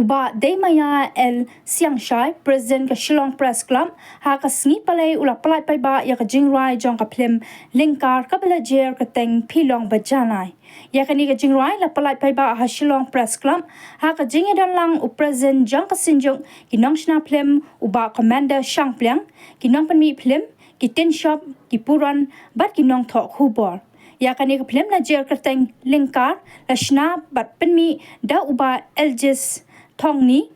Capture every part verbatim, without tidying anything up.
Bah Deimaya L Siangshai, President ka Shillong Press Club, ha ka sngi Palei u la pyllait paidbah ïa ka jingrwai jong ka phlim Lyngkar kaba la jer kyrteng Phi Long Ba Janai. Ïa kane ka jingrwai la pyllait paidbah ha Shillong Press Club ha ka jingïadon lang u President jong ka Synjuk ki nongshna phlim u Bah Commander Shangpliang, ki nongpynmih phlim, ki tin shop, ki puron bad ki nongthoh khubor. Ïa kane ka phlim la jer kyrteng Lyngkar, la shna bad pynmih da u Bah Elgis Thongni,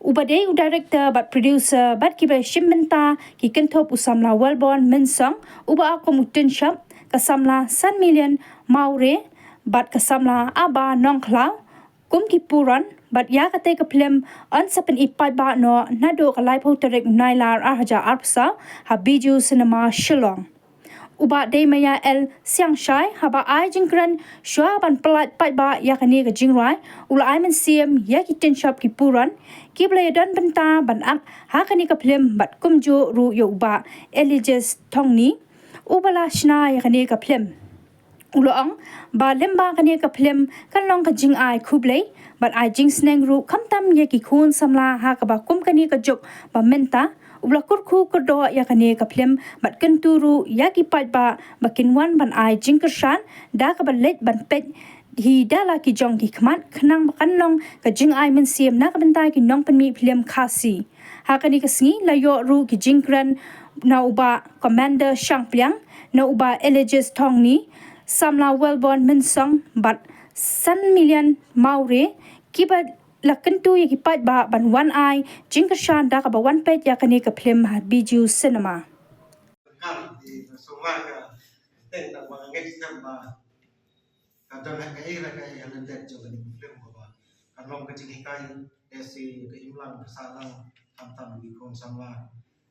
uba dei u director bad producer, bad kiba shim bynta ki kynthup u samla Wellborn Mynsong, uba kum u tin shop, ka samla San Million Mawre bad ka samla Aba Nongkhlaw kum ki puron. Bad ïa katei ka phlim yn sa pyni paidbah noh naduh ka laiphew tarik u Nailar ar hajar arphew saw ha Bijou Cinema Shillong. U Bah Deimaya L Siangshai, haba ai jingkren shuwa ban pyllait paidbah ïa kane ka jingrwai, u la ai mynsiem ïa ki tin shop, ki puron kiba la ïadon bynta ban act ha kane ka phlim bad kumjuh ruh ïa u Bah Elgis Thongni, uba la shna ïa kane ka phlim. U la ong ba lyngba kane ka phlim kan long ka jingai khublei bad ai jingsneng ruh khamtam ïa ki khun samla ha kaba kum kane ka juk ba mynta u la kyrkhu kyrdoh ïa kane ka phlim bad kyntu ruh ïa ki paidbah ba kin wan ban ai jingkyrshan da kaba leit ban peit hi da la ki jong ki khmat, khnang ba kan long ka jingai mynsiem na ka bynta ki nongpynmih phlim Khasi. Ha kane ka sngi la ïoh ruh ki jingkren na u Bah Commander Shangpliang, na u Bah Elgis Thongni, samla Wellborn Mynsong bad San Million Mawre, kiba la kyntu ïa ki paidbah ban wan ai jingkyrshan da kaba wan peit ïa kane ka phlim ha Bijou Cinema. Ka don ha kaei re kaei ha lyndet jong kane ka phlim kaba kan long ka jinghikai lehse ka imlang ka sahlang khamtam ki khun samla.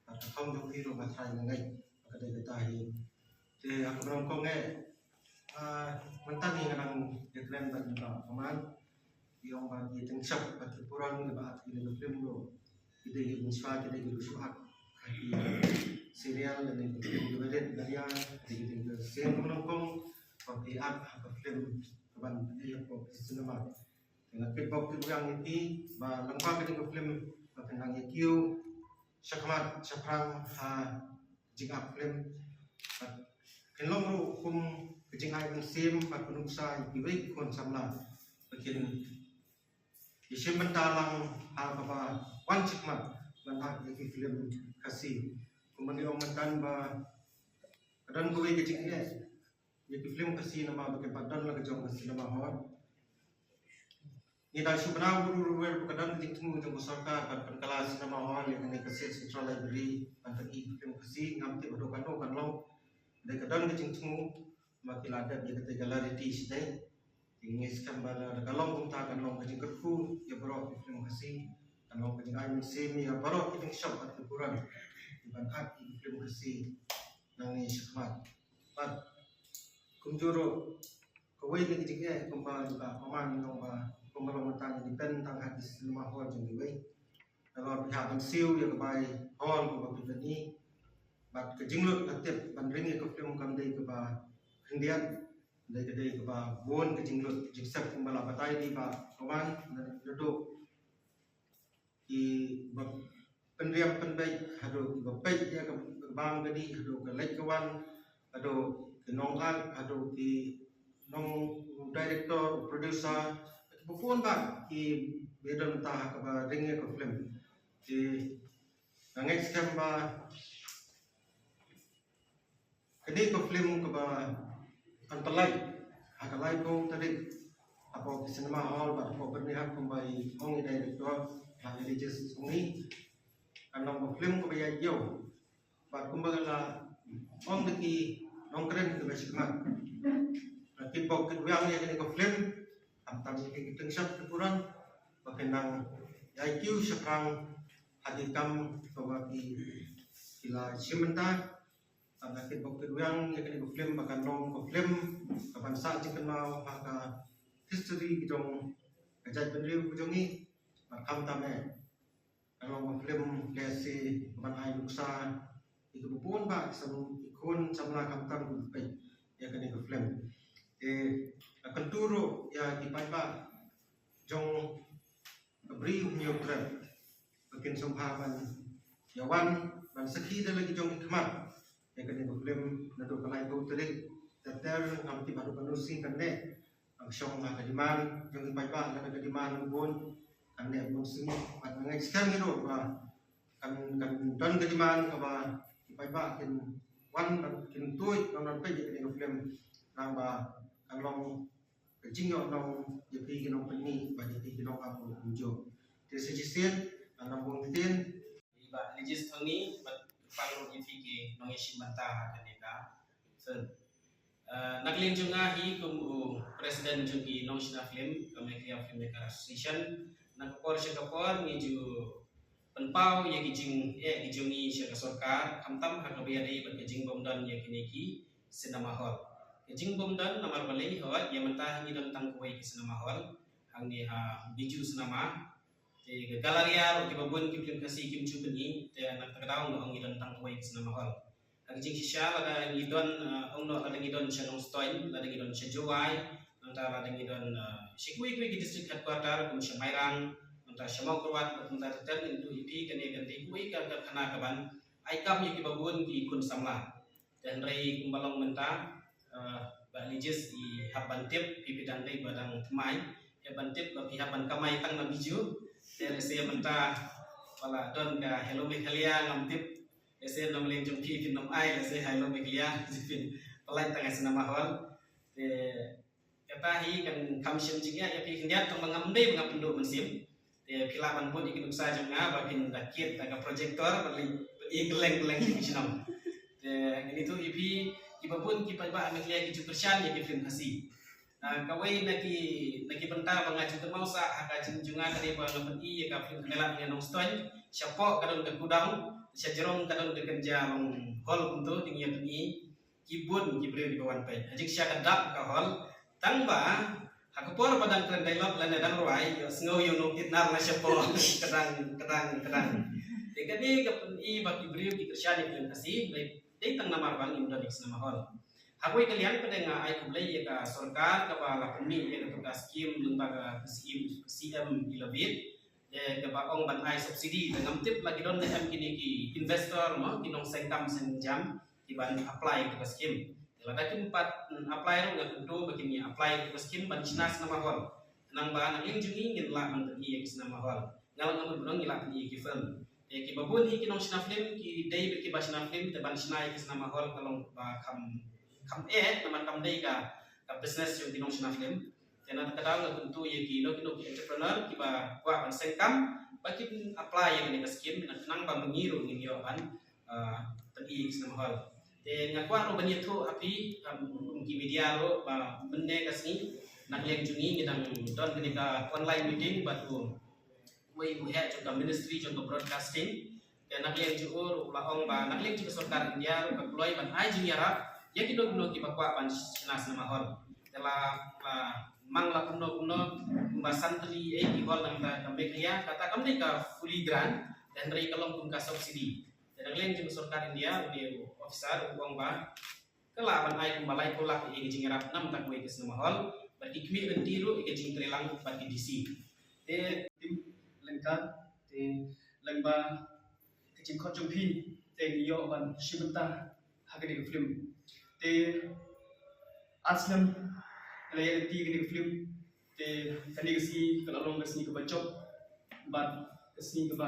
Ka thong jong phi ruh nga tharai nga ngeit ba ka dei kata hi. Te ha kaba nyngkong eh, mynta ngi nga dang ïakren bad i Bah Command, i ong ba ki tyngshop bad ki puron kiba act ïa kane ka phlim ruh ki dei ki mynshuwa, ki dei ki mynshuwa ha ki serial lane ki phlim kiba rit ba ria, ki dei ki dei ki sien kaba nyngkong ba ki act ha ka phlim kaban ïa pop ki cinema. Te nga kitbok kitwiang ïa phi ba lyngba kane ka phlim ba phin nang ïa kiew shakhmat shaphrang ha jingap phlim. Bad phin long ruh kum ka jingai mynsiem bad ka nuksa ïa kiwei ki khun samla ba kin ïashim bynta lang ha kaba wan shakhmat ban act ïa ki phlim Khasi. Kumba ngi ong mynta ba ka don kawei ka jingeh ïa ki phlim Khasi namar ba kim pat don la ka jong ka cinema hall. Ngi dang shu bynta ruh ruh ruh ba ka don ka jingthmu jong ka sorkar ban pynkylla cinema hall ïa kane ka State Central Library ban pyni ki phlim Khasi. Ngam tip haduh katno kan long. Dei ka don ka jingthmu ba ki la dep ïa kata ka rarity shisha. Te ngi ngeit skhem ba lada ka long kumta kan long ka jingkyrkhu ïa baroh ki phlim Khasi, kan long ka jingai mynsiem ïa baroh ki tyngshop bad ki puron ban act ïa ki phlim Khasi nangne shakhmat. Bad kumjuh ruh kawei na ki jingeh kumba i Bah Command i ong ba kumba long mynta ngi depend tang ha ki cinema hall jong kiwei. Nalor phi hap ban siew ïa ka bai hall kaba phi pyni. Bad ka jinglut nga tip ban ring ïa ka phlim kam dei kaba khyndiat, dei ka dei kaba bun ka jinglut jingsep kumba la batai da i Bah Command, naduh kiba pynriam pynbeit haduh kiba peit ïa ka bam ka dih, haduh ka leit ka wan, haduh ki nong act, haduh ki nong director, producer, kiba bun bah kiba don mynta ha kaba ring ïa ka phlim. Te nga ngeit skhem ba kane ka phlim kaba kan pyllait ha ka laiphew tarik hapoh cinema hall bad hapoh Byrnihat kumba i ong i director, Bah Elgis Thongni, kan long ka phlim kaba ïaid ïew. Bad kumba la ong da ki nongkren kiba shakhmat, nga kitbok kitwiang ïa kane ka phlim, khamtam ïa ki tyngshop ki puron ba kin nang ïai kiew shaphrang ha ki kam kaba ki, ki la shim bynta. Bad nga kitbok kitwiang ïa kane ka phlim ba kan long ka phlim kaban sah jingkynmaw ha ka history ki jong ka jaitbynriew ka jong ngi. Bad khamtam eh kan long ka phlim lehse kaban ai nuksa ïa kiba bun bah ki sam, ki khun samla khamtam kiba peit ïa kane ka phlim. Te nga kyntu ruh ïa ki paidbah jong Ka bri u hynñiew trep ba kin sngewbha ban ïa wan ban sakhi da la ki jong ki khmat ïa kane ka film naduh ka laiphew tarik ter ter, ngam tip haduh katno sngi kan neh. Ngam shong ha ka demand jong ki paidbah lada ka demand bun kan neh bun sngi. Bad nga ngeit skhem hi ruh ba kan kan don ka demand kaba ki paidbah kin wan bad kin tuid ban wan peit ïa kane ka film, nang ba kan long ka jingïohnong ïa phi ki nongpyni bad ïa phi ki nongap ruh kumjuh. Te sa shisien, nang bun ktien. Ïa i Bah Lijis Thongni bad kyrpang ruh ïa phi ki nongïashim bynta ha kane ka film. Eh, na ka liang jong nga hi kum u president jong ki nongshna film ka Meghalaya Filmmaker Association, na ka por sha ka por ngi ju pynpaw ïa ki jingeh ki jong ngi sha ka sorkar, khamtam ha kaba ïadei bad ka jingbym don ïa kine ki cinema hall. Ka jingbym don namar balei? Hooid, ïa mynta ngi don tang kawei ka cinema hall hangne ha Bijou Cinema. Te ka Galleria ruh kiba bun ki film Khasi kim ju pyni, te na kata ka daw nga ong ngi don tang kawei ka cinema hall. Ha ka jingshisha lada ngi don, eh, ong noh lada ngi don sha Nongstoiñ, lada ngi don sha Jowai, nangta lada ngi don, eh, sha kiwei kiwei ki district headquarter kum sha Mairang, nangta sha Mawkyrwat, nangta ter ter ngi tuh ïa phi kane kan dei kawei ka karkhana kaban ai kam ïa kiba bun ki khun samla. Te hynrei kumba long mynta, eh, Bah Lijis i hap ban tip, phi phi dang dei ba dang thymmai, hap ban tip ba phi hap ban kamai tang na Bijou. Te lehse mynta ba la don ka Hello Meghalaya ngam tip. Lehse na liang jong phi phin ym ai, lehse Hello Meghalaya phin pynlait tang ha cinema hall. Te kata hi kan kham shym jingeh ïa phi khyndiat tang ba ngam dei ba ngam pynduh mynsiem. Te phi lah ban bud ïa ki nuksa jong nga ba phin da kit da ka projector ban leit peit kylleng kylleng ki shnong. Te ngan ïathuh ïa phi, kiba bun ki paidbah Meghalaya ki ju kyrshan ïa ki film Khasi. Ah, kawei na ki, na ki bynta ba nga ju kynmaw sah ha ka jing jong nga ka dei ba nga pyni ïa ka film Kynrad Nongstoiñ. Shapoh ka don ka kudang, sha jrong ka don ka kynja long hall kumto, dang ïa pyni. Ki bun ki briew kiba wan peit. Ha jingshisha ka dap ka hall. Tang ba ha ka por ba dang kren dialogue lane dang rwai, ïohsngew ïa u nongtip nar na shapoh. Kdang, kdang, kdang. Te kane ka pyni ba ki briew ki kyrshan ïa ki film Khasi, dei, dei tang namar ba ngim don ïa ka cinema hall. Ha kawei ka liang pat nga ai khublei ïa ka sorkar kaba la pynmih ïa katu ka skim lyngba ka C M, C M Elevate. Te kaba ong ban ai subsidy, te ngam tip la ki don ne em kine ki investor mo, ki nongseng kam seng jam kiban apply ïa ka skim. Te lada kim pat, mm, apply ruh nga kyntu ba kin ïa apply ïa ka skim ban shna cinema hall. Khnang ba na liang jong ngi ngin lah ban pyni ïa ka cinema hall. Nga lah, nga mut ba ngi lah pyni ïa ki film. Te kiba bun hi ki nongshna film ki dei bad kiba shna film, te ban shna ïa ka cinema hall ka long ba kham, kham eh, namar kam dei ka, ka business jong ki nongshna film. Te na kata ka daw nga kyntu ïa kino kino ki entrepreneur kiba kwah ban seng kam ba kin apply ïa kane ka skim, na khnang ba ma ngi ruh ngin ïoh ban, ah, pyni ïa ka cinema hall. Te nga kwah ruh ban ïathuh ha phi, um, kum ki media ruh ba mynne ka sngi na ka liang jong ngi ngi dang don kane ka online meeting bad u wei u heh jong ka Ministry jong ka Broadcasting. Te na ka liang jong u ruh la ong ba na ka liang jong ka sorkar India ruh ka kloi ban ai jingïarap ïa kino kino kiba kwah ban shna cinema hall. Te la, la mang la kumno kumno kumba san tylli eh ki hall na ka, ka Meghalaya, kata kam dei ka fully grant, te hynrei ka long kum ka subsidy. Te na ka liang jong ka sorkar India u dei u officer u ong ba ka lah ban ai kumba laiphew lak ïa ka jingïarap na bynta kawei ka cinema hall bad ki khmih lynti ruh ïa ka jingtreilang bad ki D C. Te tim lyngkar, te lyngba ka jingkhot jong phi te ngi ïoh ban shim bynta ha kane ka film. Te ar snem la ïa lynti kane ka film. Te kane ka sngi ka la long ka sngi kaba jop bad ka sngi kaba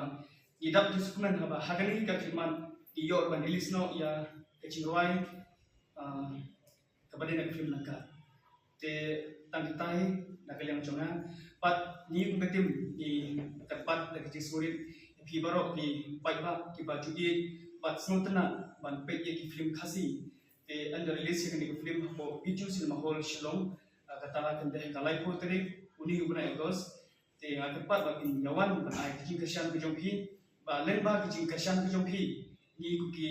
ngi dap jingkmen haba ha kane ka khlieh mat ngi ïoh ban release noh ïa ka jingrwai, ah, kaba dei na ka film Lyngkar. Te tang katai na ka liang jong nga bad ngi kum ka tim ngi kyrpad da ka jingsngewrit ïa phi baroh ki paidbah kiba ju ïeit bad sngewtynnat ban peit ïa ki film Khasi. Te ynda release ïa kane ka film hapoh Bijou Cinema Hall Shillong, ah, kata la kyndeh ka laiphew tarik une u bnai August. Te nga kyrpad ba kin ïa wan ban ai ka jingkyrshan ka jong phi, ba lyngba ka jingkyrshan ka jong phi ngi kum ki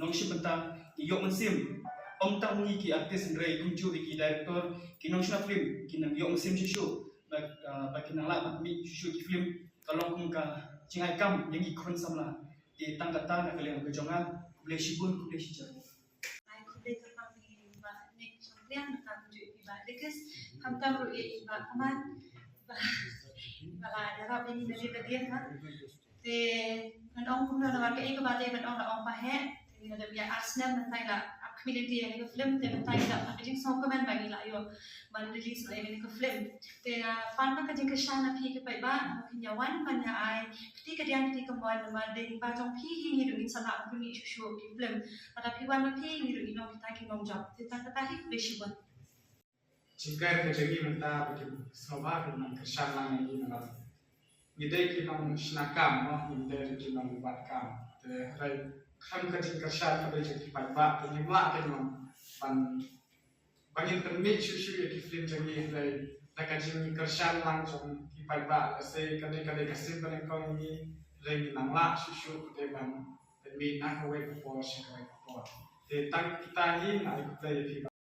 nongshim bynta ngi ïoh mynsiem. Ym tang ngi ki artist hynrei kumjuh ki director, ki nongshna film kin nang ïoh mynsiem shuh shuh. Ba, ah, ba kin nang lah ban mih shuh shuh ki film, ka long kum ka jingai kam ïa ngi khun samla. Te tang kata na ka liang ka jong nga, khublei shibun, khublei shihajar. Ai khublei kyrpang ïa i Bah Nick Shangliang, khamtam ruh ïa i Bah Lijis, khamtam ruh ïa i Bah Kmat, Bah Ba la ïarap ïa ngi na dei ba dei ha. Te ngan ong kumno namar kaei kaba dei ban ong la ong pa heh. Te ngi la dep ïa ar snem mynta ngi la ap khmih lynti ïa kane ka film te mynta ngi la ka jingsngewkmen ba ngi la ïoh ban release ïa kane ka film. Te na pan ka jingkyrshan na phi ki paidbah ba kin ïa wan ban ïa ai kti kadiang kti kamon namar dei ba jong phi hi ngi ruh ngin sa lah ban pynmih shuh shuh ki film. Lada phi wan na phi ngi ruh ngi long kita ki nongjop. Te tang kata hi khublei shibun. Jingker ka jong ngi mynta ba kin sngewbha kin nang kyrshan lang ïa ngi namar ngi dei ki nongshna kam mo, ngi dei ki nongbat kam. Te hynrei khlem ka jingkyrshan ka dei jong ki paidbah te ngim lah kin nang ban ba ngin pynmih shuh shuh ïa ki film jong ngi hynrei da ka jingkyrshan lang jong ki paidbah lehse kane ka dei ka sim ba nyngkong ïa ngi hynrei ngi nang lah shuh shuh te ban pynmih na kawei ka por sha kawei ka por. Te tang kita hi ngi ai khublei ïa phi.